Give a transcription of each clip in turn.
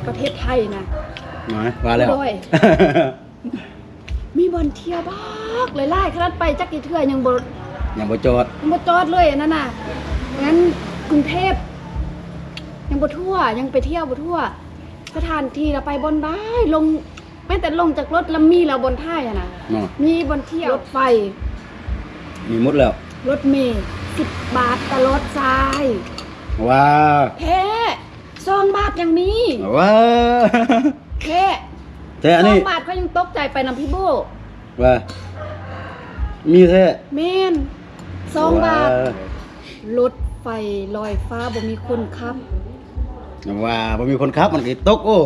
ປະເທດໄທນະ ມາ ວ່າແລ້ວ ໂດຍ ມີບ່ອນທ່ຽວບັກຫຼາຍໆ ຂະໜາດໄປຈັກເທື່ອຍັງບໍ່ ຍັງບໍ່ຈອດ ຍັງບໍ່ຈອດເລີຍອັນນັ້ນນະ. ນັ້ນກຸງເທບຍັງບໍ່ທົ່ວ ຍັງໄປທ່ຽວບໍ່ທົ່ວ ສະຖານທີ່ລະໄປບ່ອນໃດ ລົງ ແມ້ແຕ່ລົງຈາກລົດລະມີແລ້ວບ່ອນຖ່າຍຫັ້ນນະ ເນາະ ມີບ່ອນທ່ຽວ ລົດໄຟ ມີໝົດແລ້ວ ລົດເມສິບບາດຕະຫຼອດສາຍ. ວ້າ ແທ້ ສອງບາດຍັງມີ ວ້າ ແທ້ ແທ້ອັນນີ້ ສອງບາດຂ້ອຍຍັງຕົກໃຈໄປນຳພີ່ໂບ້ ວ່າ ມີແທ້ ແມ່ນ ສອງບາດ ວ້າ ລົດໄຟລອຍຟ້າບໍ່ມີຄົນຂັບ ວ່າບໍ່ມີຄົນຂັບມັນກໍຕົກ ໂອ້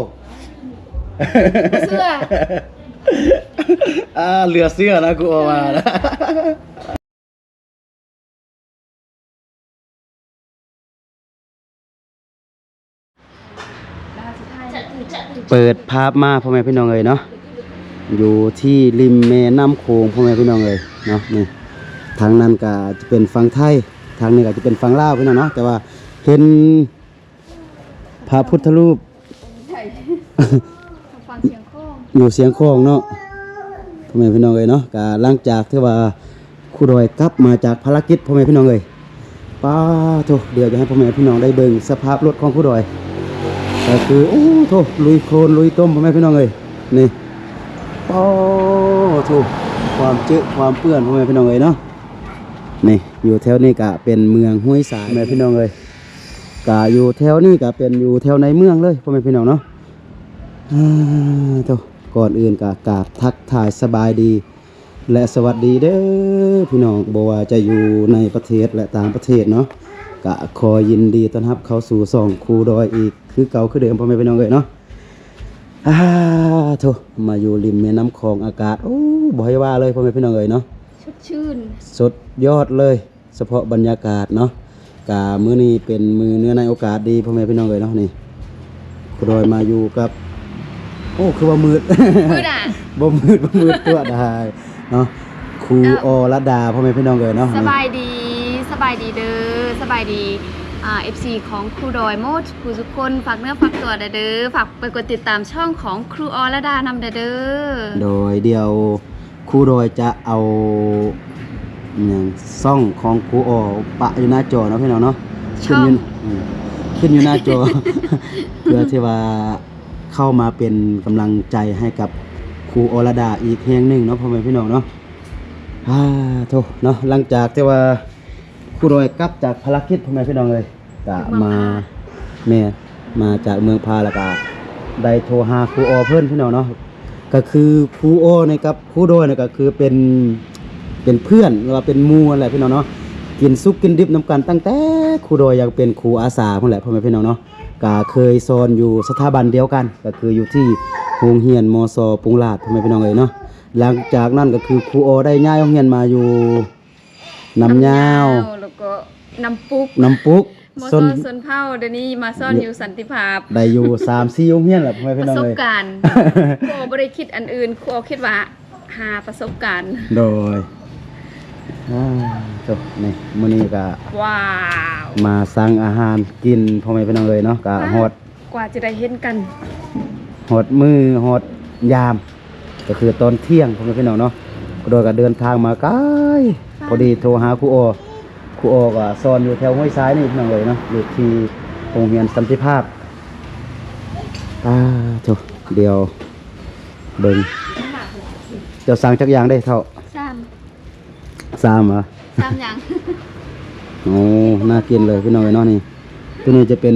ບໍ່ເຊື່ອ ອ່າ ເຫຼືອເຊື່ອນະ ກູເອົາວ່ານະ. ເປີດພາບມາ ພໍ່ແມ່ພີ່ນ້ອງເອີຍເນາະ ຢູ່ທີ່ລິມແມ່ນ້ຳໂຂງ ພໍ່ແມ່ພີ່ນ້ອງເອີຍເນາະ. ນີ້ ທາງນັ້ນກະຈະເປັນຝັ່ງໄທ ທາງນີ້ກະຈະເປັນຝັ່ງລາວ ພີ່ນ້ອງເນາະ. ແຕ່ວ່າເຫັນພະພຸດທະຮູບ ຢູ່ຊຽງຂອງເນາະ ພໍ່ແມ່ພີ່ນ້ອງເອີຍເນາະ. ກະຫຼັງຈາກທີ່ວ່າຄູດອຍກັບມາຈາກພາລະກິດ ພໍ່ແມ່ພີ່ນ້ອງເອີຍ ປ້າໂທ້ ດຽວຈະໃຫ້ພໍ່ແມ່ພີ່ນ້ອງໄດ້ເບິ່ງສະພາບລົດຂອງຄູດອຍ ກໍຄື ໂອ້ໂທ້ ລຸຍໂຄລນລຸຍຕົມ ພໍ່ແມ່ພີ່ນ້ອງເອີຍ. ນີ້ ໂອ້ໂທ້ ຄວາມເຈິຄວາມເປື້ອນ ພໍ່ແມ່ພີ່ນ້ອງເອີຍເນາະ. ນີ້ ຢູ່ແຖວນີ້ກະເປັນເມືອງຫ້ວຍຊາຍ ພໍ່ແມ່ພີ່ນ້ອງເອີຍ ກະຢູ່ແຖວນີ້ກະເປັນຢູ່ແຖວໃນເມືອງເລີຍ ພໍ່ແມ່ພີ່ນ້ອງເນາະ. ອ່າ ໂທ້ ກ່ອນອື່ນກະກາບທັກທາຍສະບາຍດີ ແລະ ສະຫວັດດີເດີພີ່ນ້ອງ ບໍ່ວ່າຈະຢູ່ໃນປະເທດ ແລະ ຕ່າງປະເທດເນາະ ກະຂໍຍິນດີຕ້ອນຮັບເຂົ້າສູ່ຊ່ອງຄູດອຍອີກຄືເກົ່າຄືເດີມ ພໍ່ແມ່ພີ່ນ້ອງເອີຍເນາະ. ອາໂທ້ ມາຢູ່ລິມແມ່ນ້ຳຂອງ ອາກາດ ໂອ້ ບໍ່ໃຫ້ວ່າເລີຍ ພໍ່ແມ່ພີ່ນ້ອງເອີຍເນາະ ສົດຊື່ນ ສຸດຍອດເລີຍ. ສະເພາະບັນຍາກາດເນາະ ກະມື້ນີ້ເປັນມື້ເນື່ອງໃນໂອກາດດີ ພໍ່ແມ່ພີ່ນ້ອງເອີຍເນາະ. ນີ້ຄູດອຍມາຢູ່ກັບ ໂອ້ ຄືວ່າມືດ ມືດອະ ບໍ່ມືດ ບໍ່ມືດຕົວະດາຍເນາະ ຄູ ເອີ ອໍລະດາ ພໍ່ແມ່ພີ່ນ້ອງເອີຍເນາະ. ສະບາຍດີ ສະບາຍດີເດີ ສະບາຍດີ ອ່າ ເອັຟຊີ ຂອງຄູດອຍໝົດທຸກຜູ້ທຸກຄົນ ຝາກເນື້ອຝາກຕົວແດ່ເດີ ຝາກໄປກົດຕິດຕາມຊ່ອງຂອງຄູ ອໍລະດາ ນຳແດ່ເດີ. ໂດຍ ດຽວ ຄູດອຍຈະເອົາຫຍັງ ຊ່ອງຂອງຄູອໍປະຢູ່ໜ້າຈໍເນາະ ພີ່ນ້ອງເນາະ ຂຶ້ນຢູ່ ອືມ ຂຶ້ນຢູ່ໜ້າຈໍ ເພື່ອທີ່ວ່າເຂົ້າມາເປັນກຳລັງໃຈໃຫ້ກັບຄູອໍລະດາອີກແຮງໜຶ່ງເນາະ ພໍ່ແມ່ພີ່ນ້ອງເນາະ. ອາໂທ້ເນາະ ຫຼັງຈາກທີ່ວ່າຄູດອຍກັບຈາກພາລະກິດ ພໍ່ແມ່ພີ່ນ້ອງເອີຍ ກະມາ ແມ່ນ ມາຈາກເມືອງພາ ແລ້ວກະໄດ້ໂທຫາຄູອໍເພິ່ນ ພີ່ນ້ອງເນາະ. ກະຄືຄູອໍນີ້ກັບຄູດອຍນີ້ກະຄືເປັນ ເປັນເພື່ອນ ຫຼືວ່າເປັນໝູ່ຫັ້ນແຫຼະ ພີ່ນ້ອງເນາະ ກິນສຸກກິນດິບນຳກັນຕັ້ງແຕ່ຄູດອຍຍັງເປັນຄູອາສາພຸ້ນແຫຼະ ພໍ່ແມ່ພີ່ນ້ອງເນາະ. ກະເຄີຍສອນຢູ່ສະຖາບັນດຽວກັນ ກະຄືຢູ່ທີ່ໂຮງຮຽນ ມສ ປຸງລາດ ພໍ່ແມ່ພີ່ນ້ອງເອີຍເນາະ. ຫຼັງຈາກນັ້ນກະຄືຄູອໍໄດ້ຍ້າຍໂຮງຮຽນມາຢູ່ ນ້ຳຍາວ ນ້ຳຍາວ ແລ້ວກໍນ້ຳປຸກ ນ້ຳປຸກ ມສ ຊົນ ຊົນເຜົ່າ ດຽວນີ້ມາສອນຢູ່ສັນຕິພາບ ໄດ້ຢູ່ສາມສີ່ໂຮງຮຽນແລ້ວ ພໍ່ແມ່ພີ່ນ້ອງເອີຍ. ປະສົບການ ຄູອໍບໍ່ໄດ້ຄິດອັນອື່ນ ຄູອໍຄິດວ່າຫາປະສົບການ. ໂດຍ ອາ ໂທ້ ນີ້ ມື້ນີ້ກະ ວ້າວ ມາສັ່ງອາຫານກິນ ພໍ່ແມ່ພີ່ນ້ອງເອີຍເນາະ ກະຮອດ ກວ່າຈະໄດ້ເຫັນກັນ ຮອດມື້ຮອດຍາມ ກໍຄືຕອນທ່ຽງ ພໍ່ແມ່ພີ່ນ້ອງເນາະ. ຄູດອຍກໍເດີນທາງມາໄກ ພໍດີໂທຫາຄູອໍ ຄູອໍກໍສອນຢູ່ແຖວຫ້ວຍຊາຍນີ້ ພີ່ນ້ອງເອີຍເນາະ ຢູ່ທີ່ໂຮງຮຽນສັນຕິພາບ. ອາໂທ້ ດຽວເບິ່ງ ເຈົ້າສັ່ງຈັກຢ່າງເດ້ເຖົ້າ? ສາມ ສາມຫວາ? ສາມຢ່າງ. ໂອ້ ໜ້າກິນເລີຍ ພີ່ນ້ອງເອີຍເນາະ. ນີ້ ໂຕນີ້ຈະເປັນ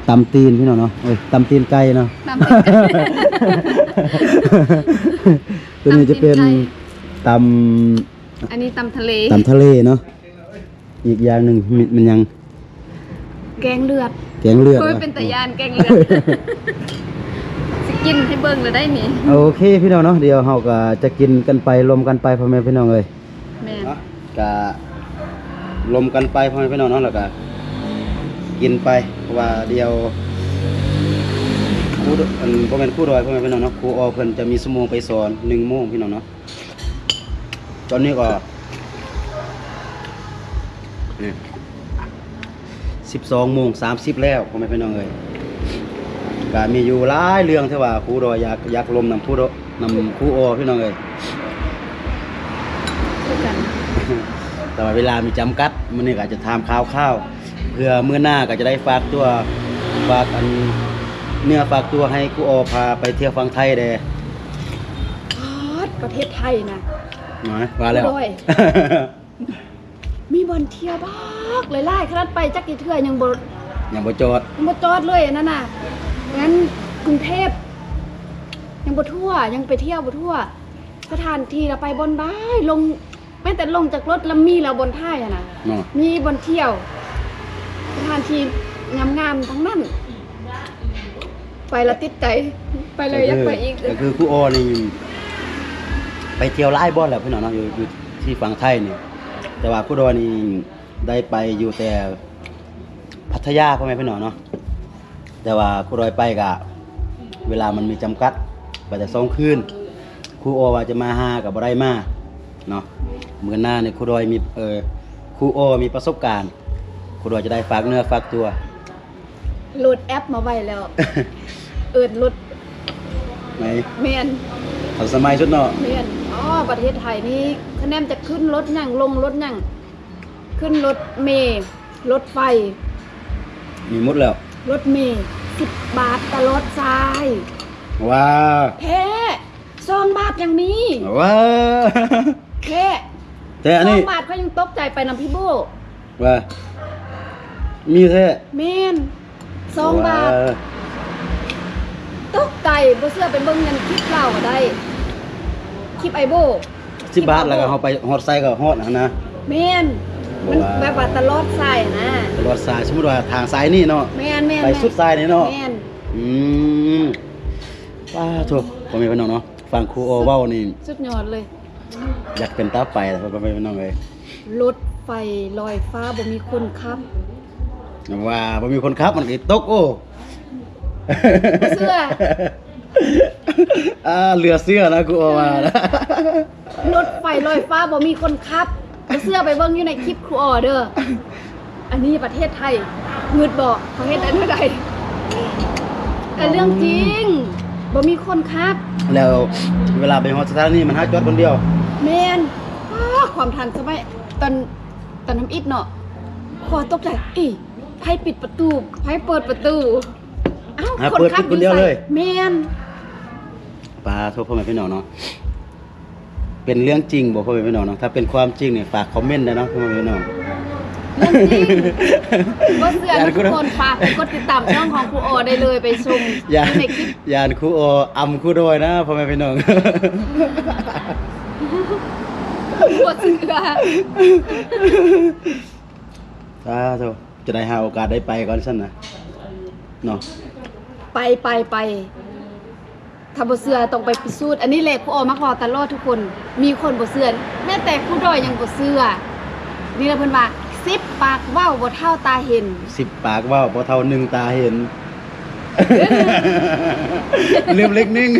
ຕຳຕີນ ພີ່ນ້ອງເນາະ ເອີຍ ຕຳຕີນໄກ່ເນາະ ຕຳຕີນໄກ່ ໂຕນີ້ຈະເປັນຕຳ ອັນນີ້ຕຳທະເລ ຕຳທະເລເນາະ. ອີກຢ່າງໜຶ່ງ ແມ່ນ ແມ່ນຫຍັງ? ແກງເລືອດ ແກງເລືອດ. ໂອ້ຍ ເປັນຕາຢ້ານແກງເລືອດ ຊິກິນໃຫ້ເບິ່ງແລ້ວໄດ໋ນີ້. ໂອເຄ ພີ່ນ້ອງເນາະ ດຽວເຮົາກໍຈະກິນກັນໄປ ລົມກັນໄປ ພໍ່ແມ່ພີ່ນ້ອງເອີຍ. ແມ່ນ ເນາະ ກະລົມກັນໄປ ພໍ່ແມ່ພີ່ນ້ອງເນາະ ແລ້ວກະກິນໄປ ເພາະວ່າດຽວຄູ ອັນ ບໍ່ແມ່ນຄູດອຍ ພໍ່ແມ່ພີ່ນ້ອງເນາະ ຄູອໍເພິ່ນຈະມີຊົ່ວໂມງໄປສອນ ໜຶ່ງໂມງ ພີ່ນ້ອງເນາະ. ຕອນນີ້ກໍ ນີ້ ສິບສອງໂມງສາມສິບແລ້ວ ພໍ່ແມ່ພີ່ນ້ອງເອີຍ. ກະມີຢູ່ຫຼາຍເລື່ອງທີ່ວ່າຄູດອຍຢາກ ຢາກລົມນຳຄູດອ ນຳຄູອໍ ພີ່ນ້ອງເອີຍ. ຄືກັນ ແຕ່ວ່າເວລາມີຈຳກັດ, ມື້ນີ້ກໍອາດຈະຖາມຂ່າວໆ ເພື່ອມື້ໜ້າກໍຈະໄດ້ຝາກຕົວ ຝາກອັນເນື້ອຝາກຕົວໃຫ້ຄູອໍພາໄປທ່ຽວຝັ່ງໄທແດ່. ປາດ ປະເທດໄທນະ ນະ ວ່າແລ້ວ ຄູດອຍ ມີບ່ອນທ່ຽວບັກຫຼາຍໆ ຂະໜາດໄປຈັກເທື່ອຍັງບໍ່ ຍັງບໍ່ຈອດ ຍັງບໍ່ຈອດເລີຍອັນນັ້ນນະ. ນັ້ນກຸງເທບຍັງບໍ່ທົ່ວ ຍັງໄປທ່ຽວບໍ່ທົ່ວ. ສະຖານທີ່ລະໄປບ່ອນບາຍ ລົງ ແມ່ນແຕ່ລົງຈາກລົດລະມີແລ້ວບ່ອນຖ່າຍຫັ້ນນະ ເນາະ ມີບ່ອນທ່ຽວ ສະຖານທີ່ງາມໆ ທັງນັ້ນ. ໄປລະຕິດໃຈ ໄປເລີຍ ຢາກໄປອີກ. ກໍຄືຄູອໍນີ້ໄປທ່ຽວຫຼາຍບ່ອນແລ້ວພີ່ນ້ອງເນາະ ຢູ່ ຢູ່ທີ່ຝັ່ງໄທນີ້, ແຕ່ວ່າຄູດອຍນີ້ໄດ້ໄປຢູ່ແຕ່ພັດທະຍາ ພໍ່ແມ່ພີ່ນ້ອງເນາະ. ແຕ່ວ່າຄູດອຍໄປກະເວລາມັນມີຈຳກັດ ໄປແຕ່ສອງຄືນ. ຄູອໍວ່າຈະມາຫາກະບໍ່ໄດ້ມາເນາະ. ມື້ໜ້ານີ້ຄູດອຍມີ ເອີ ຄູອໍມີປະສົບການ ຄູດອຍຈະໄດ້ຝາກເນື້ອຝາກຕົວ. ໂຫຼດແອັບມາໄວ້ແລ້ວ ເອີ້ນລົດ ໄໝ? ແມ່ນ ທັນສະໄໝສຸດເນາະ. ແມ່ນ. ອໍ ປະເທດໄທນີ້ ຄະແນນຈະຂຶ້ນລົດຫຍັງ ລົງລົດຫຍັງ ຂຶ້ນລົດເມ ລົດໄຟ ມີໝົດແລ້ວ. ລົດເມ ສິບບາດຕະຫຼອດສາຍ. ວ້າ ແທ້ ສອງບາດຍັງມີ. ວ້າ ແທ້ ແທ້ ອັນນີ້ ສອງບາດ ຂ້ອຍຍັງຕົກໃຈໄປນຳພີ່ໂບ້ ວ່າມີແທ້. ແມ່ນ ສອງບາດ ວ້າ ຕົກໃຈ ບໍ່ເຊື່ອໄປເບິ່ງໃນຄລິບລາວກໍໄດ້ ຄລິບອ້າຍໂບ້. ສິບບາດ ແລ້ວກໍເຮົາໄປຮອດໃສກໍຮອດຫັ້ນນະ. ແມ່ນ ມັນແບບວ່າຕະຫຼອດສາຍນະ ຕະຫຼອດສາຍ. ສົມມຸດວ່າທາງສາຍນີ້ເນາະ ແມ່ນໆໆ ໄປສຸດສາຍນີ້ເນາະ. ແມ່ນ ອືມ ປາໂທ້ ພໍ່ແມ່ພີ່ນ້ອງເນາະ ຟັງຄູອໍເວົ້ານີ້ ສຸດຍອດເລີຍ ຢາກເປັນຕາໄປ ພໍ່ແມ່ພີ່ນ້ອງເອີຍ. ລົດໄຟລອຍຟ້າບໍ່ມີຄົນຂັບ. ວ່າບໍ່ມີຄົນຂັບ ມັນກໍຕົກ. ໂອ້ ບໍ່ເຊື່ອ ອ່າ ເຫຼືອເຊື່ອນະ ຄູອໍວ່ານະ. ລົດໄຟລອຍຟ້າບໍ່ມີຄົນຂັບ ບໍ່ເຊື່ອໄປເບິ່ງຢູ່ໃນຄລິບຄູອໍເດີ. ອັນນີ້ປະເທດໄທ ງຶດບໍ່ ເຂົາເຮັດໄດ້ແນວໃດ? ແຕ່ເລື່ອງຈິງ ບໍ່ມີຄົນຂັບ ແລ້ວເວລາໄປຮອດສະຖານີ ມັນຫາຈອດຄົນດຽວ. ແມ່ນ. ອ້າ ຄວາມທັນສະໄໝ ຕອນ ຕອນທຳອິດເນາະ ຂໍຕົກໃຈ ອີ ໃຜປິດປະຕູ ໃຜເປີດປະຕູ? ອ້າວ ໃຫ້ເປີດປິດຄົນດຽວເລີຍ. ແມ່ນ. ປາໂທ້ ພໍ່ແມ່ພີ່ນ້ອງເນາະ ເປັນເລື່ອງຈິງບໍ່ ພໍ່ແມ່ພີ່ນ້ອງເນາະ? ຖ້າເປັນຄວາມຈິງນີ້ ຝາກຄອມເມັນໄດ້ເນາະ ພໍ່ແມ່ພີ່ນ້ອງ. ເລື່ອງຈິງ ບໍ່ເຊື່ອທຸກຄົນ ຝາກໄປກົດຕິດຕາມຊ່ອງຂອງຄູອໍໄດ້ເລີຍ ໄປຊົມຢູ່ໃນຄລິບ. ຢ້ານຄູອໍອຳຄູດອຍນະ ພໍ່ແມ່ພີ່ນ້ອງ. ບໍ່ເຊື່ອ. ສາທຸ ຈະໄດ້ຫາໂອກາດໄດ້ໄປກ່ອນຊັ້ນນະ ເນາະ. ໄປ ໄປ ໄປ. ຖ້າບໍ່ເຊື່ອຕ້ອງໄປພິສູດ. ອັນນີ້ແຫຼະຄູອໍມັກເວົ້າຕະຫຼອດທຸກຄົນ. ມີຄົນບໍ່ເຊື່ອ ແມ້ແຕ່ຄູດອຍຍັງບໍ່ເຊື່ອ. ນີ້ລະເພິ່ນວ່າ ສິບປາກເວົ້າບໍ່ເທົ່າຕາເຫັນ. ສິບປາກເວົ້າບໍ່ເທົ່າໜຶ່ງຕາເຫັນ. ລືມເລກໜຶ່ງ.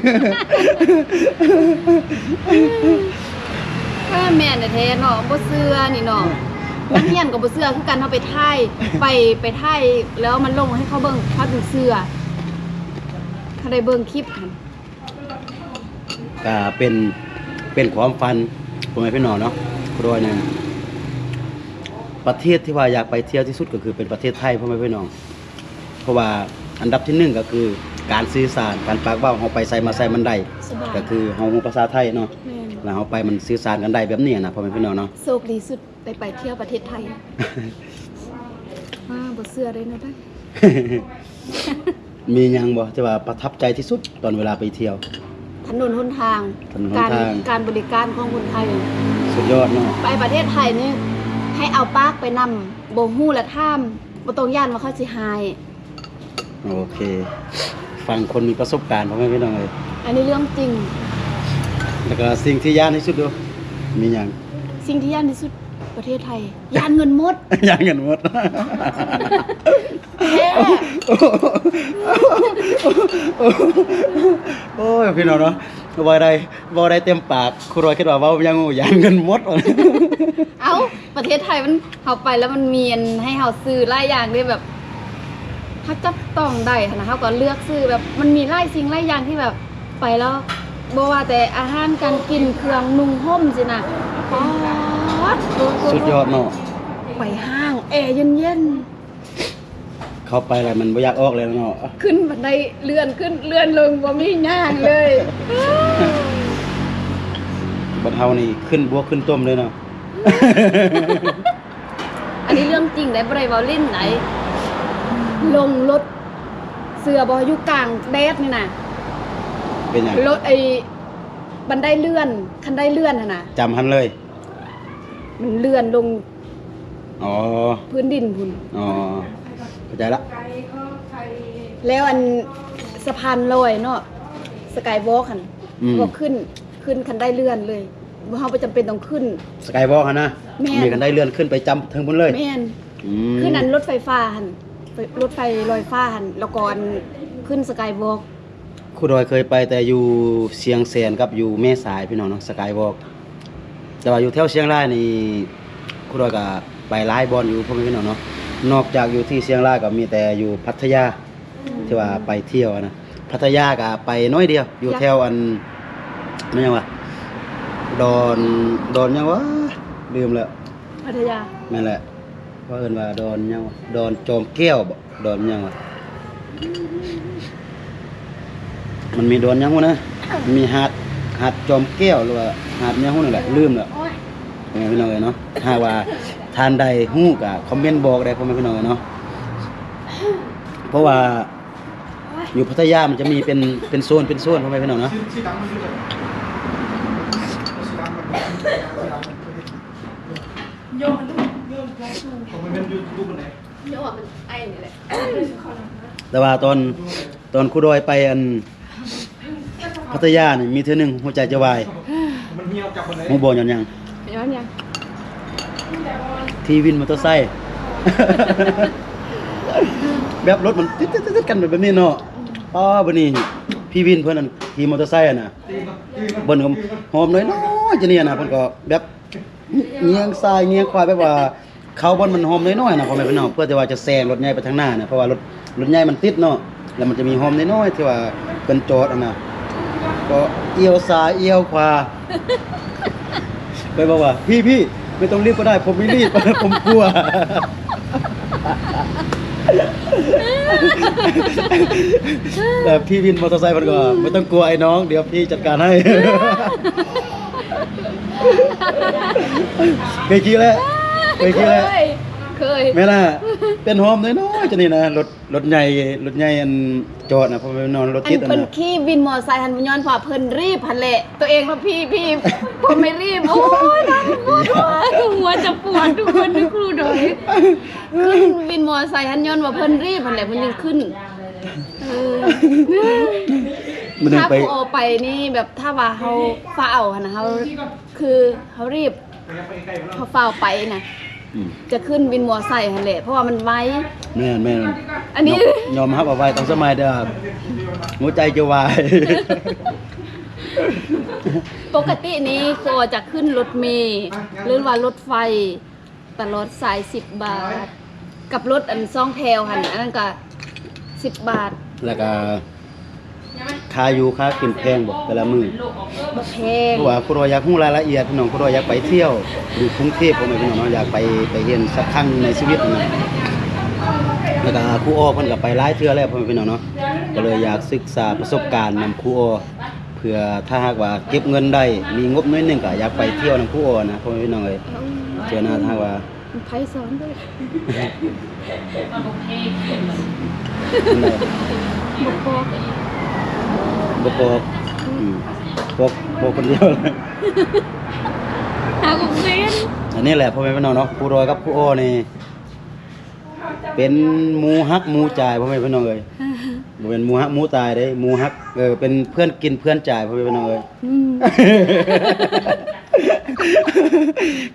ເອີ ແມ່ນແທ້ໆເນາະ ບໍ່ເຊື່ອນີ້ເນາະ. ນັກຮຽນກໍບໍ່ເຊື່ອຄືກັນ ເຮົາໄປຖ່າຍ ໄປ ໄປຖ່າຍແລ້ວມາລົງໃຫ້ເຂົາເບິ່ງ ເຂົາຈຶ່ງເຊື່ອ. ເຂົາໄດ້ເບິ່ງຄລິບຫັ້ນ ກະເປັນ ເປັນຄວາມຝັນ ພໍ່ແມ່ພີ່ນ້ອງເນາະ. ໂດຍນັ້ນ ປະເທດທີ່ວ່າຢາກໄປທ່ຽວທີ່ສຸດກໍຄືເປັນປະເທດໄທ ພໍ່ແມ່ພີ່ນ້ອງ. ເພາະວ່າອັນດັບທີໜຶ່ງກໍຄືການສື່ສານ ການປາກເວົ້າ ເຮົາໄປໃສມາໃສມັນໄດ້ ສະບາຍ ກໍຄືເຮົາຮູ້ພາສາໄທເນາະ. ແມ່ນ. ແລ້ວເຮົາໄປມັນສື່ສານກັນໄດ້ແບບນີ້ນະ ພໍ່ແມ່ພີ່ນ້ອງເນາະ. ໂຊກດີສຸດໄດ້ໄປທ່ຽວປະເທດໄທ. ມາ ບໍ່ເຊື່ອໄດ້ແນວໃດ. ມີຫຍັງບໍ່ທີ່ວ່າປະທັບໃຈທີ່ສຸດຕອນເວລາໄປທ່ຽວ? ຖະໜົນຫົນທາງ ຖະໜົນຫົນທາງ ການ ການບໍລິການຂອງຄົນໄທ ສຸດຍອດເນາະ. ໄປປະເທດໄທນີ້ ໃຫ້ເອົາປາກໄປນຳ ບໍ່ຮູ້ລະຖາມ ບໍ່ຕ້ອງຢ້ານວ່າເຂົາຊິຮ້າຍ. ໂອເຄ ຟັງຄົນມີປະສົບການ ພໍ່ແມ່ພີ່ນ້ອງເອີຍ. ອັນນີ້ເລື່ອງຈິງ. ແລ້ວກໍສິ່ງທີ່ຢ້ານທີ່ສຸດດູ ມີຫຍັງ? ສິ່ງທີ່ຢ້ານທີ່ສຸດ ປະເທດໄທ ຢ້ານເງິນໝົດ. ຢ້ານເງິນໝົດ. ແທ້. ໂອ້ຍ ພີ່ນ້ອງເນາະ ເວົ້າໄດ້ ເວົ້າໄດ້ເຕັມປາກ. ຄູດອຍຄິດວ່າເວົ້າຫຍັງ ຢ້ານເງິນໝົດ. ເອົ້າ ປະເທດໄທມັນ ເຮົາໄປແລ້ວມັນມີອັນໃຫ້ເຮົາຊື້ຫຼາຍຢ່າງເດ້ ແບບ ເຮົາຈັບຕ້ອງໄດ້ຫັ້ນນະ ເຮົາກໍເລືອກຊື້ ແບບມັນມີຫຼາຍສິ່ງຫຼາຍຢ່າງທີ່ແບບໄປແລ້ວ ບໍ່ວ່າແຕ່ອາຫານການກິນ ເຄື່ອງນຸ່ງຫົ່ມຊີ້ນະ ປາດ ສຸດຍອດເນາະ ໄປຫ້າງແອເຢັນໆ ເຂົ້າໄປແລ້ວມັນບໍ່ຢາກອອກເລີຍເນາະ ຂຶ້ນບັນໄດເລື່ອນຂຶ້ນເລື່ອນລົງ ບໍ່ມີຍ່າງເລີຍ. ບັດເຮົານີ້ຂຶ້ນບວກຂຶ້ນຕົມເລີຍເນາະ. ອັນນີ້ເລື່ອງຈິງໄດ໋ ບໍ່ໄດ້ເວົ້າຫຼິ້ນໄດ໋ ລົງລົດ ເຊື່ອບໍ່ ຢູ່ກາງແດດນີ້ນະ ເປັນຫຍັງ? ລົດ ໄອ້ ບັນໄດເລື່ອນ ຄັນໄດເລື່ອນຫັ້ນນະ ຈຳຫັ້ນເລີຍ ມັນເລື່ອນລົງ ອໍ ພື້ນດິນພຸ້ນ ອໍ ເຂົ້າໃຈລະ ແລ້ວອັນສະພານລອຍເນາະ Skywalk ຫັ້ນ ອືມ ກໍຂຶ້ນ ຂຶ້ນຄັນໄດເລື່ອນເລີຍ ເຮົາບໍ່ຈຳເປັນຕ້ອງຂຶ້ນ Skywalk ຫັ້ນນະ ແມ່ນ ມີຄັນໄດເລື່ອນຂຶ້ນໄປຈຳເທິງພຸ້ນເລີຍ ແມ່ນ ອືມ ຄືນັ້ນລົດໄຟຟ້າຫັ້ນ ລົດໄຟລອຍຟ້າຫັ້ນ ແລ້ວກໍອັນຂຶ້ນ Skywalk ຄູດອຍເຄີຍໄປແຕ່ຢູ່ຊຽງແສນກັບຢູ່ແມ່ສາຍພີ່ນ້ອງເນາະ Skywalk ແຕ່ວ່າຢູ່ແຖວຊຽງລາຍນີ້ ຄູດອຍກໍໄປຫຼາຍບ່ອນຢູ່ ພໍ່ແມ່ພີ່ນ້ອງເນາະ ນອກຈາກຢູ່ທີ່ຊຽງລາຍກໍມີແຕ່ຢູ່ພັດທະຍາ ທີ່ວ່າໄປທ່ຽວຫັ້ນນະ ພັດທະຍາກໍໄປໜ້ອຍດຽວ ຢູ່ແຖວອັນ ແມ່ນຫຍັງວະ ດອນ ດອນຫຍັງວະ ລືມແລ້ວ ພັດທະຍາ ແມ່ນແຫຼະ ເຂົາເອີ້ນວ່າດອນຫຍັງວະ ດອນຈອມແກ້ວບໍ ດອນຫຍັງວະ ມັນມີດອນຫຍັງວະນະ ມີຫາດ ຫາດຈອມແກ້ວ ຫຼືວ່າຫາດຫຍັງວະນັ້ນແຫຼະ ລືມແລ້ວ ໂອ້ຍ ພໍ່ແມ່ພີ່ນ້ອງເອີຍເນາະ ຖ້າຫາກວ່າທ່ານໃດຮູ້ກໍຄອມເມັນບອກໄດ້ ພໍ່ແມ່ພີ່ນ້ອງເອີຍເນາະ ເພາະວ່າ ຢູ່ພັດທະຍາມັນຈະມີເປັນ ເປັນໂຊນ ເປັນໂຊນ ພໍ່ແມ່ພີ່ນ້ອງເນາະ ແຕ່ວ່າຕອນ ຕອນຄູດອຍໄປອັນ ພັດທະຍານີ້ມີເທື່ອໜຶ່ງຫົວໃຈຈະວາຍ ຮູ້ບໍ່ຍ້ອນຫຍັງ? ຍ້ອນຫຍັງ? ທີ່ວິນມໍເຕີໄຊ ແບບລົດມັນຕິດໆໆກັນແບບນີ້ເນາະ ປ້າ ບັດນີ້ພີ່ວິນເພິ່ນອັນຂີ່ມໍເຕີໄຊຫັ້ນນະ ເພິ່ນກໍຫອມນ້ອຍໆຈັ່ງນີ້ນະ ເພິ່ນກໍແບບງຽງຊ້າຍງຽງຂວາ ແບບວ່າເຂົ້າບ່ອນມັນຫອມນ້ອຍໆນະ ພໍ່ແມ່ພີ່ນ້ອງ ເພື່ອທີ່ວ່າຈະແຊງລົດໃຫຍ່ໄປທາງໜ້ານະ ເພາະວ່າລົດ ລົດໃຫຍ່ມັນຕິດເນາະ ແລ້ວມັນຈະມີຮ່ອມນ້ອຍໆ ທີ່ວ່າເພິ່ນຈອດຫັ້ນນະ ກໍອ່ຽວຊ້າຍອ່ຽວຂວາ ຂ້ອຍບອກວ່າ ພີ່ໆ ໄມ່ຕ້ອງລີບກໍໄດ້ ຜົມໄມ່ລີບ ຜົມກົວ ແລ້ວພີ່ວິນມໍເຕີໄຊເພິ່ນກໍ ໄມ່ຕ້ອງກົວໄອ້ນ້ອງ ດຽວພີ່ຈັດການໃຫ້ ເຄີຍຂີ່ແລ້ວ ເຄີຍຂີ່ແລ້ວ ເຄີຍ ເຄີຍ ແມ່ນລະ ເປັນຮ່ອມນ້ອຍໆ ຈັ່ງນີ້ນະ ລົດ ລົດໃຫຍ່ ລົດໃຫຍ່ອັນຈອດນະ ເພາະວ່ານອນລົດຕິດ ອັນເພິ່ນຂີ່ວິນມໍເຕີໄຊຫັ້ນ ຍ້ອນວ່າເພິ່ນລີບຫັ້ນແຫຼະ ຕົວເອງວ່າພີ່ ພີ່ ຜົມໄມ່ລີບ ໂອ້ຍ ຫົວຈະປວດທຸກຄົນ ຄູດອຍ ຂຶ້ນວິນມໍເຕີໄຊຫັ້ນ ຍ້ອນວ່າເພິ່ນລີບຫັ້ນແຫຼະ ເພິ່ນຈຶ່ງຂຶ້ນ ເອີ ມື້ໜຶ່ງໄປ ຖ້າຜູ້ອອກໄປນີ້ ແບບຖ້າວ່າເຮົາຟ້າວຫັ້ນນະ ເຮົາ ຄືເຮົາລີບ ເຮົາຟ້າວໄປນະ ອືມ ຈະຂຶ້ນວິນມໍເຕີໄຊຫັ້ນແຫຼະ ເພາະວ່າມັນໄວ ແມ່ນໆ ອັນນີ້ ຍອມ ຍອມຮັບວ່າໄວ ຕາມສະໄໝ ແຕ່ວ່າຫົວໃຈຈະວາຍ ປົກກະຕິນີ້ກໍຈະຂຶ້ນລົດເມ ຫຼືວ່າລົດໄຟ ຕະຫຼອດສາຍສິບບາດ ກັບລົດອັນສອງແຖວຫັ້ນ ອັນນັ້ນກະສິບບາດ ແລ້ວກະຄ່າຢູ່ຄ່າກິນແພງບໍ່ແຕ່ລະມື້? ບໍ່ແພງ ເພາະວ່າຄູດອຍຢາກຮູ້ລາຍລະອຽດ ພີ່ນ້ອງ ຄູດອຍຢາກໄປທ່ຽວຢູ່ກຸງເທບ ພໍ່ແມ່ພີ່ນ້ອງເນາະ ຢາກໄປ ໄປເຫັນສັກຄັ້ງໃນຊີວິດຫັ້ນນະ ແລ້ວກະຄູອໍເພິ່ນກະໄປຫຼາຍເທື່ອແລ້ວ ພໍ່ແມ່ພີ່ນ້ອງເນາະ ກະເລີຍຢາກສຶກສາປະສົບການນຳຄູອໍ ເພື່ອຖ້າຫາກວ່າເກັບເງິນໄດ້ ມີງົບໜ້ອຍໜຶ່ງ ກໍຢາກໄປທ່ຽວນຳຄູອໍນະ ພໍ່ແມ່ພີ່ນ້ອງເອີຍ ເທື່ອໜ້າ ຖ້າຫາກວ່າ ໃຜສອນເດີ ບໍ່ປອກ ບໍ່ປອກ ອືມ ປອກ ປອກຄົນດຽວ ຫາກໍເປັນ ອັນນີ້ແຫຼະ ພໍ່ແມ່ພີ່ນ້ອງເນາະ ຄູດອຍກັບຄູອໍນີ້ ເປັນໝູຮັກໝູຈາຍ ພໍ່ແມ່ພີ່ນ້ອງເອີຍ ບໍ່ແມ່ນໝູຮັກໝູຕາຍເດ້ ໝູຮັກ ເອີ ເປັນເພື່ອນກິນເພື່ອນຈາຍ ພໍ່ແມ່ພີ່ນ້ອງເອີຍ ອືມ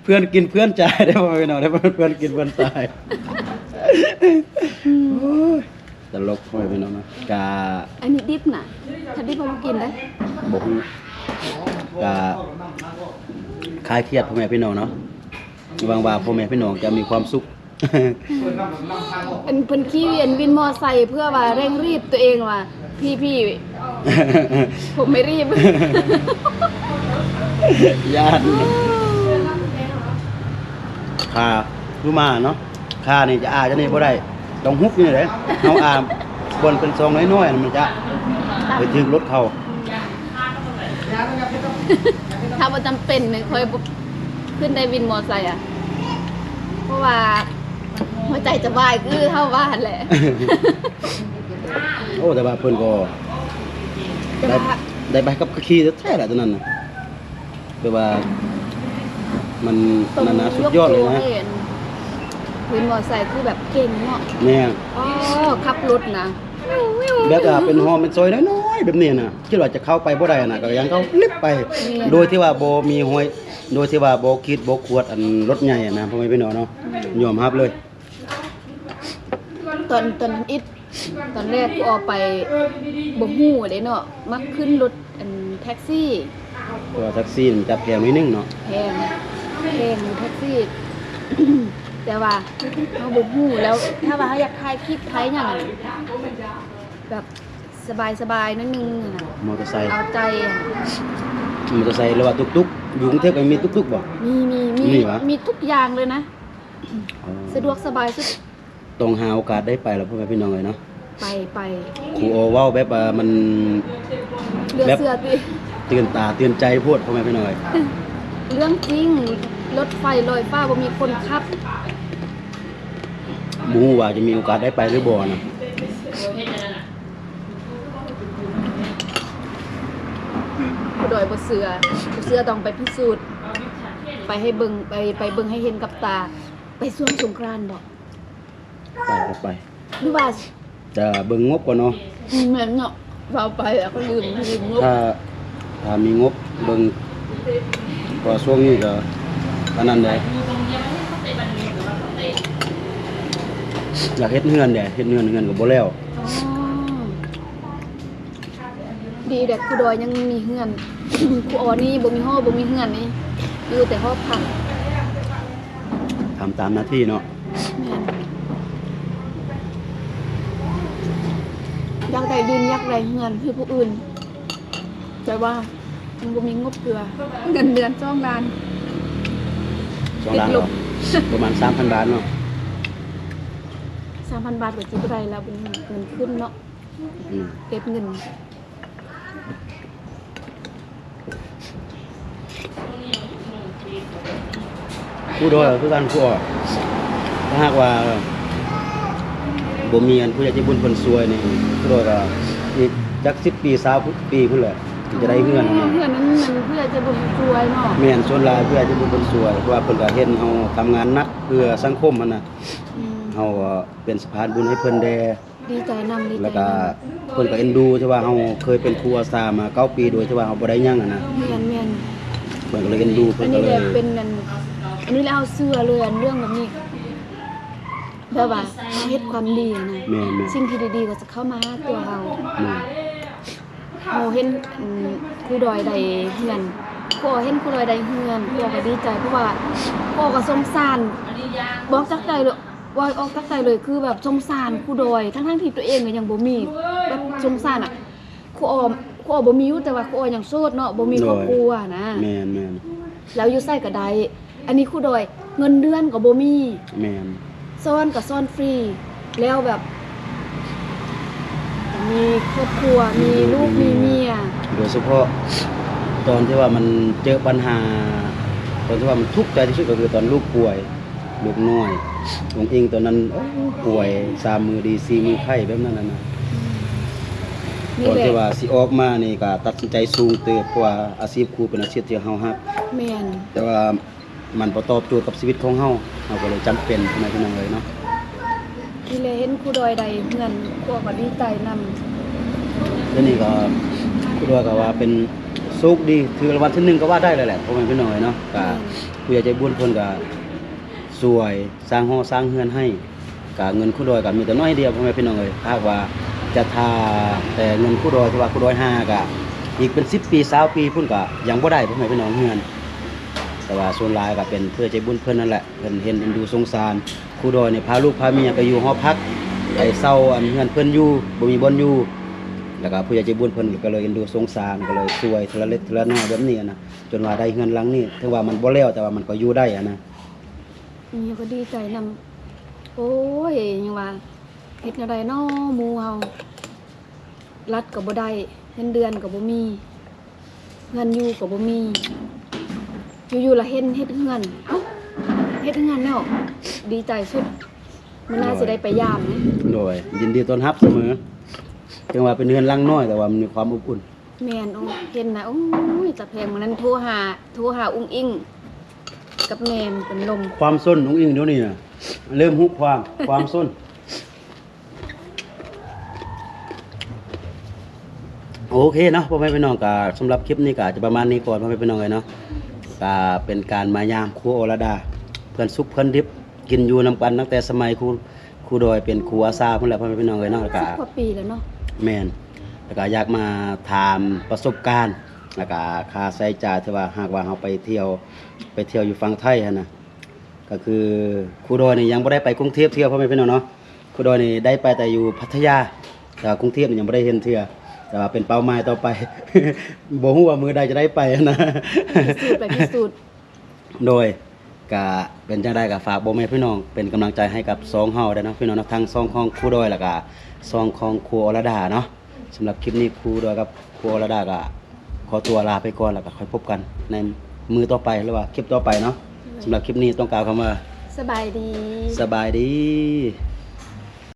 ເພື່ອນກິນເພື່ອນຈາຍເດ້ ພໍ່ແມ່ພີ່ນ້ອງເດ້ ເພື່ອນກິນເພື່ອນຕາຍ ອືມ ໂອ້ຍ ຕະຫຼົກ ພໍ່ແມ່ພີ່ນ້ອງເນາະ ກະ ອັນນີ້ດິບນະ ຖ້າດິບເຮົາບໍ່ກິນເດ້ ບໍ່ຮູ້ ກະຄາຍຄຽດ ພໍ່ແມ່ພີ່ນ້ອງເນາະ ຫວັງວ່າພໍ່ແມ່ພີ່ນ້ອງຈະມີຄວາມສຸກ ເພິ່ນ ເພິ່ນຂີ່ອັນວິນມໍໄຊເພື່ອວ່າເລັ່ງຣີບຕົວເອງວ່າ ພີ່ໆ ຜົມໄມ່ຣີບ ຢ້ານ ຄ່າຄືມາເນາະ ຄ່ານີ້ຈະອ້າຈາກນີ້ບໍ່ໄດ້ ຕ້ອງຮຸບຢູ່ນີ້ເດ້ ເຮົາອ້າບ່ອນເປັນຊ່ອງນ້ອຍໆ ມັນຈະໄປຖືກລົດເຂົາ. ຖ້າບໍ່ຈຳເປັນນີ້ຂ້ອຍບໍ່ຂຶ້ນໄດ້ວິນມໍໄຊອະ ເພາະວ່າຫົວໃຈຈະວາຍຄືເຮົາວ່າຫັ້ນແຫຼະ. ໂອ້ ແຕ່ວ່າເພິ່ນກໍ ແຕ່ວ່າ ໄດ້ ໄດ້ໃບຂັບຂີ່ແທ້ໆແຫຼະຕົວນັ້ນນະ ແຕ່ວ່າມັນ ຕ້ອງ ນັ້ນນະ ສຸດຍອດເລີຍນະ ຍົກໂທໃຫ້ອັນວິນມໍໄຊຄືແບບເກັ່ງເນາະ ແມ່ນ ອໍ ຂັບລົດນະ ແບບວ່າເປັນຮ່ອງເປັນຊອຍນ້ອຍໆແບບນີ້ນະ ຄິດວ່າຈະເຂົ້າໄປບໍ່ໄດ້ນະ ກໍຍັງເຂົ້າລິບໄປ ແມ່ນ ໂດຍທີ່ວ່າບໍ່ມີຫ້ວຍ ໂດຍທີ່ວ່າບໍ່ຄິດບໍ່ຄວດອັນລົດໃຫຍ່ນະ ພໍ່ແມ່ພີ່ນ້ອງເນາະ ອືມ ຍອມຮັບເລີຍ. ຕອນ ຕອນທຳອິດ ຕອນແລກຄູອໍໄປບໍ່ຮູ້ເດ້ເນາະ ມັກຂຶ້ນລົດອັນແທັກຊີ ເພາະວ່າແທັກຊີມັນຈະແພງໜ້ອຍໜຶ່ງເນາະ ແພງ ແພງແທັກຊີ ແຕ່ວ່າເຮົາບໍ່ຮູ້ ແລ້ວຖ້າວ່າເຮົາຢາກຖ່າຍຄລິບຖ່າຍຫຍັງ ແບບສະບາຍໆໜ້ອຍໜຶ່ງຫັ້ນນະ ມໍເຕີໄຊ ເອົາໃຈ ມໍເຕີໄຊ ຫຼືວ່າຕຸກໆ ຢູ່ກຸງເທບກໍມີຕຸກໆບໍ່? ມີ ມີ ມີ ມີຫວາ? ມີທຸກຢ່າງເລີຍນະ ອໍ ສະດວກສະບາຍສຸດ ຕ້ອງຫາໂອກາດໄດ້ໄປລະ ພໍ່ແມ່ພີ່ນ້ອງເອີຍເນາະ ໄປ ໄປ ຄູອໍເວົ້າແບບວ່າມັນ ເຫຼືອເຊື່ອຕິ ແບບຕື່ນຕາຕື່ນໃຈໂພດ ພໍ່ແມ່ພີ່ນ້ອງເອີຍ ເລື່ອງຈິງ ລົດໄຟລອຍຟ້າບໍ່ມີຄົນຂັບ ບໍ່ຮູ້ວ່າຈະມີໂອກາດໄດ້ໄປຫຼືບໍ່ນະ. ຜູ້ດອຍບໍ່ເຊື່ອ ບໍ່ເຊື່ອຕ້ອງໄປພິສູດ ໄປໃຫ້ເບິ່ງ ໄປ ໄປເບິ່ງໃຫ້ເຫັນກັບຕາ ໄປຊ່ວງສົງການບໍ? ໄປ ໄປ ຫຼືວ່າ ຈະເບິ່ງງົບກ່ອນເນາະ ອືມ ແມ່ນເນາະ ເວົ້າໄປແລ້ວກໍລືມ ລືມງົບ ຖ້າ ຖ້າມີງົບເບິ່ງ ເພາະວ່າຊ່ວງນີ້ກໍອັນນັ້ນແດ່ ຢາກເຮັດເຮືອນແດ່ ເຮັດເຮືອນ ເຮືອນກໍບໍ່ແລ້ວ ອໍ ດີແດ່ ຄູດອຍຍັງມີເຮືອນ ຄູອໍນີ້ບໍ່ມີຫໍ ບໍ່ມີເຮືອນນີ້ ຢູ່ແຕ່ຫໍພັກ ທຳຕາມໜ້າທີ່ເນາະ ແມ່ນ ຢາກໄດ້ດິນ ຢາກໄດ້ເຮືອນຄືຜູ້ອື່ນ ແຕ່ວ່າ ມັນບໍ່ມີງົບເທື່ອ ເງິນເດືອນສອງລ້ານ ສອງລ້ານເນາະ ປະມານສາມພັນບາດເນາະ ສາມພັນບາດກໍຊິບໍ່ໄດ້ແລ້ວ ເປັນເງິນທຶນເນາະ ອືມ ເກັບເງິນ ຄູດອຍກໍຄືກັນ ຄູດອຍ ຖ້າຫາກວ່າບໍ່ມີອັນຜູ້ໃຫຍ່ໃຈບຸນເພິ່ນຊ່ວຍນີ້ ຄູດອຍກໍອີກຈັກສິບປີ ຊາວປີພຸ້ນແຫຼະ ຈະໄດ້ເຮືອນ ເຮືອນນັ້ນ ເຮືອນນັ້ນ ຜູ້ໃຫຍ່ໃຈບຸນຊ່ວຍເນາະ ແມ່ນ ສ່ວນຫຼາຍຜູ້ໃຫຍ່ໃຈບຸນເພິ່ນຊ່ວຍ ເພາະວ່າເພິ່ນກໍເຫັນເຮົາທຳງານໜັກເພື່ອສັງຄົມຫັ້ນນະ ອືມ ເຮົາກໍເປັນສະພານບຸນໃຫ້ເພິ່ນແດ່ ດີໃຈນຳ ດີໃຈນຳ ແລ້ວກໍເພິ່ນກໍເອັນດູ ທີ່ວ່າເຮົາເຄີຍເປັນຄູອາສາມາເກົ້າປີ ໂດຍທີ່ວ່າເຮົາບໍ່ໄດ້ຫຍັງຫັ້ນນະ ແມ່ນໆ ເພິ່ນກໍເລີຍເອັນດູ ເພິ່ນກໍເລີຍ ອັນນີ້ແຫຼະເປັນອັນ ອັນນີ້ແຫຼະເຮົາເຊື່ອເລີຍ ອັນເລື່ອງແບບນີ້ ແບບວ່າເຮົາເຮັດຄວາມດີນະ ແມ່ນໆ ສິ່ງທີ່ດີໆກໍຈະເຂົ້າມາຫາຕົວເຮົາ ແມ່ນ ເຮົາເຫັນ ອືມ ຄູດອຍໄດ້ເຮືອນ ຄູເຫັນຄູດອຍໄດ້ເຮືອນ ຄູກໍດີໃຈ ເພາະວ່າຄູກໍສົງສານ ບອກຈາກໃຈເລີຍ ເວົ້າອອກຈາກໃຈເລີຍ ຄືແບບສົງສານຄູດອຍ ທັງໆທີ່ຕົວເອງກໍຍັງບໍ່ມີ ແບບສົງສານອະ ຄູອໍ ຄູອໍບໍ່ມີຢູ່ ແຕ່ວ່າຄູອໍຍັງໂສດເນາະ ບໍ່ມີຄອບຄົວນະ ແມ່ນໆ ແລ້ວຢູ່ໃສກໍໄດ້ ອັນນີ້ຄູດອຍເງິນເດືອນກໍບໍ່ມີ ແມ່ນ ສອນກໍສອນຟຣີ ແລ້ວແບບ ມີຄອບຄົວ ມີລູກມີເມຍ ໂດຍສະເພາະຕອນທີ່ວ່າມັນເຈີບັນຫາ ຕອນທີ່ວ່າມັນທຸກໃຈທີ່ສຸດກໍຄືຕອນລູກປ່ວຍ ລູກນ້ອຍ ອຸ້ງອິງຕອນນັ້ນ ໂອ້ ປ່ວຍ ສາມມື້ດີ ສີ່ມື້ໄຂ້ ແບບນັ້ນນະ ອືມ ຕອນທີ່ວ່າຊິອອກມານີ້ກໍຕັດສິນໃຈສູງເຕີບ ເພາະວ່າອາຊີບຄູເປັນອາຊີບທີ່ເຮົາຮັກ ແມ່ນ ແຕ່ວ່າ ມັນບໍ່ຕອບໂຈດກັບຊີວິດຂອງເຮົາ ເຮົາກໍເລີຍຈຳເປັນ ພໍ່ແມ່ພີ່ນ້ອງເອີຍເນາະ ທີ່ແລເຫັນຄູດອຍໄດ້ເຮືອນ ພວກກໍດີໃຈນຳ ດຽວນີ້ກໍ ຄູດອຍກໍວ່າເປັນໂຊກດີ ຖືກລາງວັນທີໜຶ່ງກໍວ່າໄດ້ເລີຍແຫຼະ ພໍ່ແມ່ພີ່ນ້ອງເອີຍເນາະ ກໍ ແມ່ນ ຜູ້ໃຫຍ່ໃຈບຸນເພິ່ນກໍຊ່ວຍສ້າງຫໍສ້າງເຮືອນໃຫ້ ກະເງິນຄູດອຍກະມີແຕ່ໜ້ອຍດຽວ ພໍ່ແມ່ພີ່ນ້ອງເອີຍ ຖ້າຫາກວ່າຈະຖ້າແຕ່ເງິນຄູດອຍ ທີ່ວ່າຄູດອຍຫາກະອີກເປັນສິບປີ ຊາວປີພຸ້ນກະຍັງບໍ່ໄດ້ ພໍ່ແມ່ພີ່ນ້ອງ ເຮືອນ ແຕ່ວ່າສ່ວນຫຼາຍກໍເປັນຜູ້ໃຫຍ່ໃຈບຸນເພິ່ນນັ້ນແຫຼະ ເພິ່ນເຫັນເອັນດູສົງສານ. ຄູດອຍນີ້ພາລູກພາເມຍໄປຢູ່ຫໍພັກ ໄປເຊົ່າອັນເຮືອນເພິ່ນຢູ່ ບໍ່ມີບ່ອນຢູ່ ແລ້ວກໍຜູ້ໃຫຍ່ໃຈບຸນເພິ່ນກໍເລີຍເອັນດູສົງສານ ກໍເລີຍຊ່ວຍເທື່ອລະເລັກເທື່ອລະນ້ອຍແບບນີ້ນະ ຈົນວ່າໄດ້ເຮືອນຫຼັງນີ້ ເຖິງວ່າມັນບໍ່ແລ້ວ ແຕ່ວ່າມັນກໍຢູ່ໄດ້ຫັ້ນນະ. ນີ້ກໍດີໃຈນຳ ໂອ້ຍ ຍັງວ່າເຮັດແນວໃດນໍ ໝູ່ເຮົາ ລັດກໍບໍ່ໄດ້ ເງິນເດືອນກໍບໍ່ມີ ເຮືອນຢູ່ກໍບໍ່ມີ ຢູ່ໆລະເຫັນເຮັດເຮືອນ ເອົ້າ ເຮັດເຮືອນແລ້ວ ດີໃຈສຸດ ມື້ໜ້າ ໂດຍ ຊິໄດ້ໄປຢາມເດ້. ໂດຍ ຍິນດີຕ້ອນຮັບສະເໝີ ເຖິງວ່າເປັນເຮືອນຫຼັງນ້ອຍ ແຕ່ວ່າມັນມີຄວາມອົບອຸ່ນ. ແມ່ນ ໂອ້ ເຫັນນະ ໂອ້ຍ ຕາແພງ ມື້ນັ້ນໂທຫາ ໂທຫາອຸ້ງອິ້ງກັບແມ່ເປັນລົມ. ຄວາມສົນອຸ້ງອິ້ງດຽວນີ້ນະ ເລີ່ມຮູ້ຄວາມ ຄວາມສົນ. ໂອເຄເນາະ ພໍ່ແມ່ພີ່ນ້ອງ ກະສຳລັບຄລິບນີ້ກະຈະປະມານນີ້ກ່ອນ ພໍ່ແມ່ພີ່ນ້ອງເອີຍເນາະ. ກະເປັນການມາຢາມຄູອໍລະດາ ເພື່ອນສຸກເພື່ອນດິບ ກິນຢູ່ນຳກັນຕັ້ງແຕ່ສະໄໝຄູ ຄູດອຍເປັນຄູອາສາພຸ້ນແຫຼະ ພໍ່ແມ່ພີ່ນ້ອງເອີຍເນາະ. ແລ້ວກະ ສິບກວ່າປີແລ້ວເນາະ. ແມ່ນ ແລ້ວກະຢາກມາຖາມປະສົບການ ແລ້ວກະຄ່າໃຊ້ຈ່າຍ ທີ່ວ່າຫາກວ່າເຮົາໄປທ່ຽວ ໄປທ່ຽວຢູ່ຝັ່ງໄທຫັ້ນນະ. ກໍຄືຄູດອຍນີ້ຍັງບໍ່ໄດ້ໄປກຸງເທບເທື່ອ ພໍ່ແມ່ພີ່ນ້ອງເນາະ. ຄູດອຍນີ້ໄດ້ໄປແຕ່ຢູ່ພັດທະຍາ ແຕ່ວ່າກຸງເທບນີ້ຍັງບໍ່ໄດ້ເຫັນເທື່ອ ແຕ່ວ່າເປັນເປົ້າໝາຍຕໍ່ໄປ ບໍ່ຮູ້ວ່າມື້ໃດຈະໄດ້ໄປນະ. ໄປພິສູດ ໄປພິສູດ. ໂດຍ ກະເປັນຈັ່ງໃດກໍຝາກພໍ່ແມ່ພີ່ນ້ອງເປັນກຳລັງໃຈໃຫ້ກັບຊ່ອງເຮົາໄດ້ເນາະ ພີ່ນ້ອງເນາະ ທັງຊ່ອງຂອງຄູດອຍ ແລ້ວກະຊ່ອງຂອງຄູອໍລະດາເນາະ. ສຳລັບຄລິບນີ້ ຄູດອຍກັບຄູອໍລະດາກໍຂໍຕົວລາໄປກ່ອນ ແລ້ວກໍຄ່ອຍພົບກັນໃນມື້ຕໍ່ໄປ ຫຼືວ່າຄລິບຕໍ່ໄປເນາະ. ໂດຍ ສຳລັບຄລິບນີ້ຕ້ອງກ່າວຄຳວ່າ ສະບາຍດີ ສະບາຍດີ.